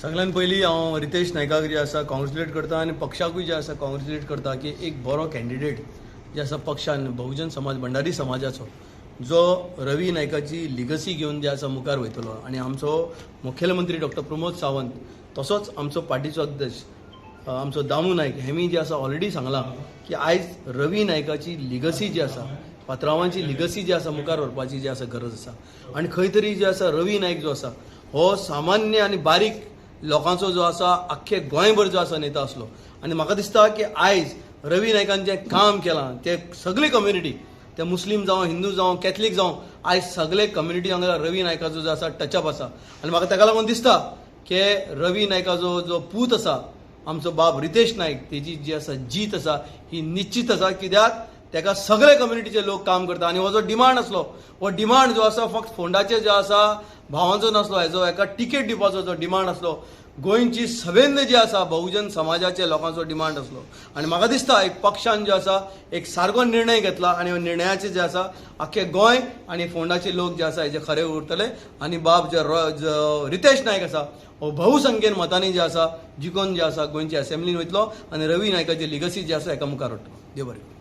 सगळ्यात पयलीं हांव रितेश नायकाक जे आसा कॉंग्रेच्युलेट करता आनी पक्षाकूय जे आसा कॉंग्रेच्युलेट करता की एक बरो कॅन्डिडेट जे आसा पक्षान बहुजन समाज भंडारी समाजाचो जो रवी नायकाची लिगसी घेवन जे आसा मुखार वयतलो आनी आमचो मुखेलमंत्री डॉक्टर प्रमोद सावंत तसोच आमचो पार्टीचो अध्यक्ष आमचो दामू नायक हेमी जे आसा ऑलरेडी सांगलां की आयज रवी नायकाची लिगसी जी आसा, पात्रांवाची लिगसी जी आसा मुखार व्हरपाची जी आसा गरज आसा. आनी खंय तरी जे आसा रवी नायक जो आसा हो सामान्य आनी बारीक लोकांचो जो आसा आख्खे गोंयभर जो आसा नेता आसलो आनी म्हाका दिसता की आयज रवी नायकान जें काम केलां ते सगळी कम्युनिटी, ते मुस्लीम जावं, हिंदू जावं, कॅथलीक जावं, आयज सगळे कम्युनिटी वांगडा रवी नायकाचो जो आसा टचअप आसा. आनी म्हाका ताका लागून दिसता की रवी नायकाचो जो पूत आसा आमचो बाब रितेश नायक तेजी जी आसा जीत आसा ही निश्चित आसा, कित्याक ताका सगळे कम्युनिटीचे लोक काम करता. आनी हो जो डिमांड आसलो हो डिमांड जो आसा फक्त फोंडाचे जो आसा भावांचो नासलो, हेजो एका टिकेट दिवपाचो जो डिमांड आसलो गोंयची सभेंद जी आसा बहुजन समाजाचे लोकांचो डिमांड आसलो. आनी म्हाका दिसता एक पक्षान जो आसा एक सारको निर्णय घेतला आनी निर्णयाचे जे आसा आख्खे गोंय आनी फोंडाचे लोक जे आसा हेजे खरे उरतले. आनी बाब जे रितेश नायक आसा हो बहुसंख्येन मतांनी जे आसा जिखोन जे आसा गोंयची असेंब्लीन वयतलो आनी रवी नायकाची लिगसी जी आसा हेका मुखार हाडटलो. देव बरें.